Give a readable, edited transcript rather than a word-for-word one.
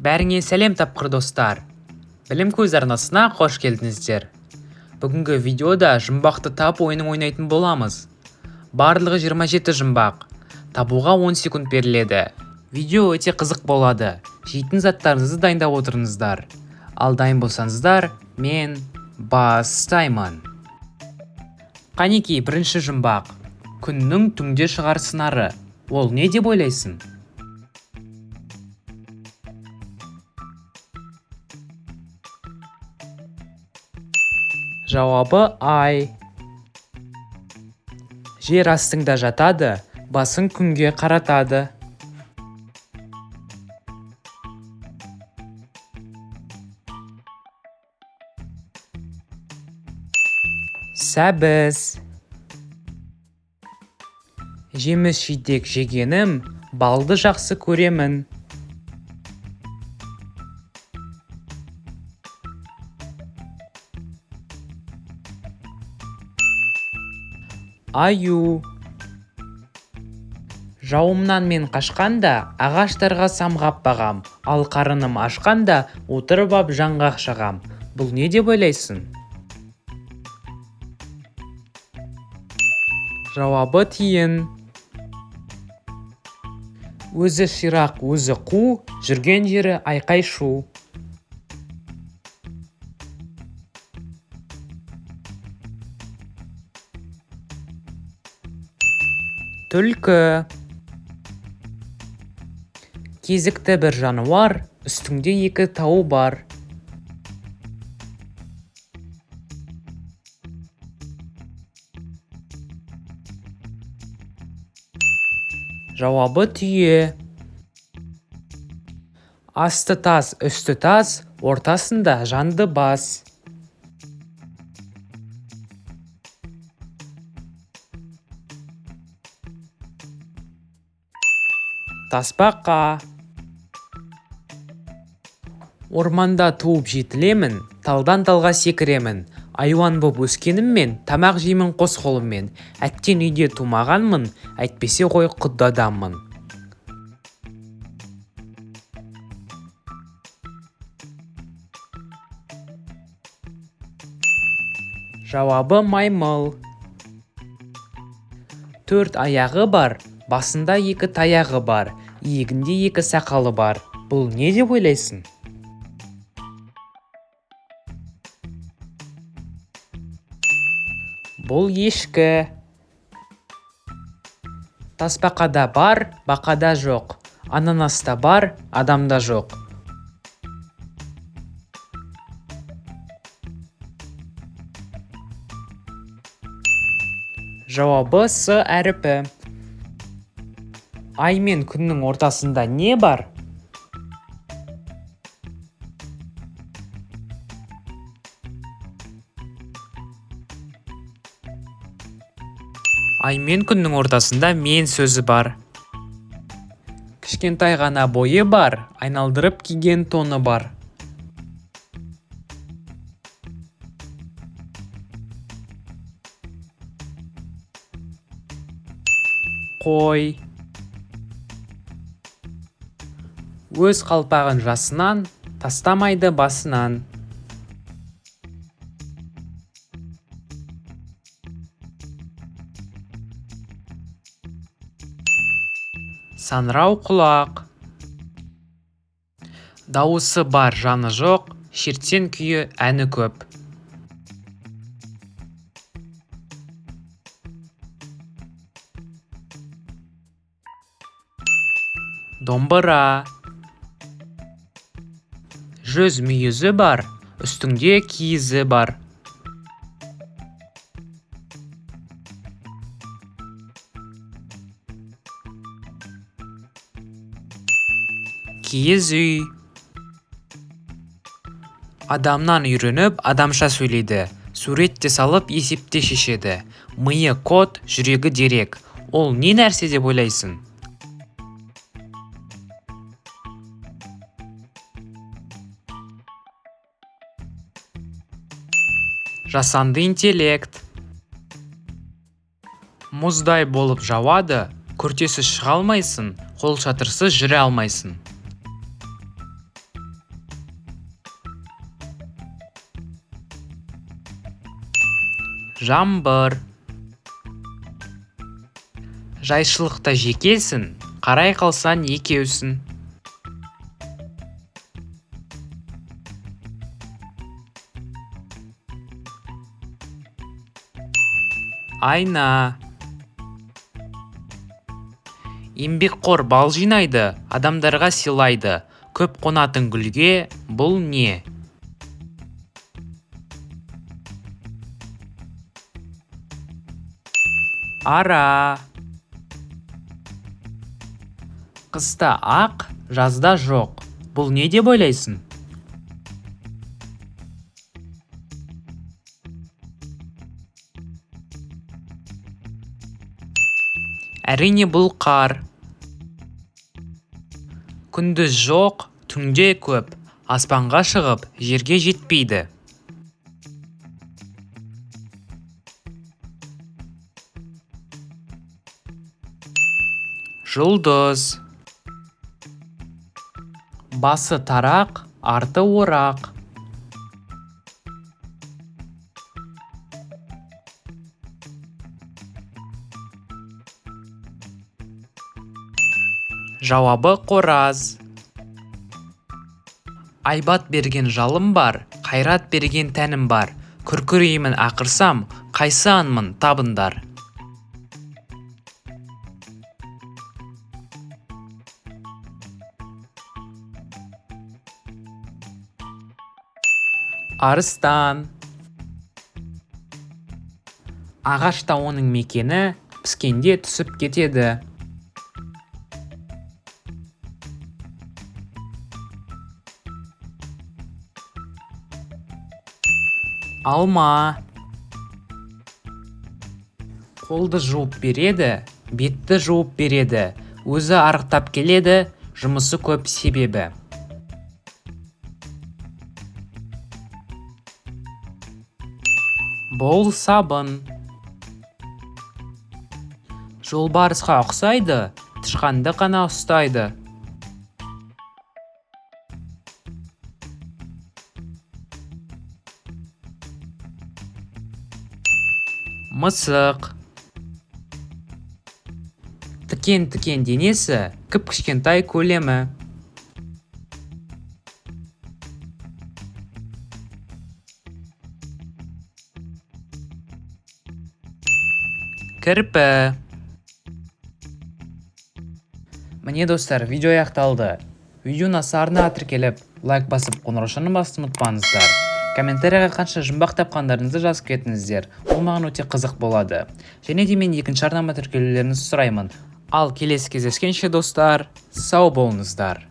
Бәріңе сәлем тапқыр достар! Білім көзі арнасына қош келдіңіздер. Бүгінгі видеода жұмбақты тап ойынын ойнайтын боламыз. Барлығы 27 жұмбақ. Табуға 10 секунд беріледі. Видео өте қызық болады. Жейтін заттарыңызды дайындап отырыңыздар. Ал дайын болсаңыздар, мен бастаймын. Қанеки, бірінші жұмбақ. Күннің түнде шығар сыңары. Ол не деп ойлайсың? Жауабы ай. Жер астыңда жатады, басын күнге қаратады. Сәбіз. Жеміс-жидек жегенім, балды жақсы көремін. Аю. Жауымнан мен қашқанда, ағаштарға самғап бағам, ал қарыным ашқанда, отырып ап жаңғақ шағам. Бұл не деп ойлайсың? Жауабы тиын. Өзі ширақ, өзі қу, жүрген жері айқай-шу. Түлкі. Кезікті бір жануар, үстіңде екі тауы бар. Жауабы түйе. Асты тас, үсті тас, ортасында жанды бас. Тасбақа. Орманда туып жетілемін, талдан талға секіремін. Айуан боп өскеніммен, тамақ жеймін қос қолыммен. Әттең үйде тумағанмын, әйтпесе ғой құдды адаммын. Жауабы маймыл. Төрт аяғы бар, басында екі таяғы бар, иегінде екі сақалы бар. Бұл не деп ойлайсың? Бұл ешкі. Тасбақада бар, бақада жоқ. Ананаста бар, адамда жоқ. Жауабы С әріпі. Ай мен күннің ортасында не бар? Ай мен күннің ортасында мен сөзі бар. Кішкентай ғана бойы бар, айналдырып киген тоны бар. Қой. Өз қалпағын жасынан, тастамайды басынан. Саңырау құлақ. Дауысы бар, жаны жоқ, шертсең күйі әні көп. Домбыра. Жүз мүйізі бар, үстіңде киізі бар. Киіз үй. Адамнан үйреніп, адамша сөйлейді. Сурет те салып, есеп те шешеді. Миы код, жүрегі дерек. Ол не нәрсе деп ойлайсың? Жасанды интеллект. Мұздай болып жауады, күртесіз шыға алмайсың, қолшатырсыз жүре алмайсың. Жаңбыр. Жайшылықта жекесің, қарай қалсаң екеусің. Айна. Еңбекқор бал жинайды, адамдарға сыйлайды. Көп қонатын гүлге бұл не? Ара. Қыста ақ, жазда жоқ. Бұл не деп ойлайсың? Әрине, бұл қар. Күндіз жоқ, түнде көп. Аспанға шығып, жерге жетпейді. Жұлдыз. Басы тарақ, арты орақ. Жауабы қораз. Айбат берген жалым бар, қайрат берген тәнім бар. Күркіреймін ақырсам, қайсы анмын табындар. Арыстан. Ағашта оның мекені, піскенде түсіп кетеді. Алма. Қолды жуып береді, бетті жуып береді. Өзі арықтап келеді, жұмысы көп себебі. Бұл сабын. Жолбарысқа ұқсайды, тышқанды қана ұстайды. Мысық. Тікен-тікен денесі, кіп-кішкентай көлемі. Кірпі. Міне достар, видео аяқталды. Видео ұнаса арнаға тіркеліп, лайк басып, қоңыраушаны басуды ұмытпаңыздар. Комментарияға қанша жұмбақ тапқандарыңызды жазып кетіңіздер. Ол маған өте қызық болады. Және де мен екінші арнама тіркелулеріңізді сұраймын. Ал келесі кездескенше достар, сау болыңыздар.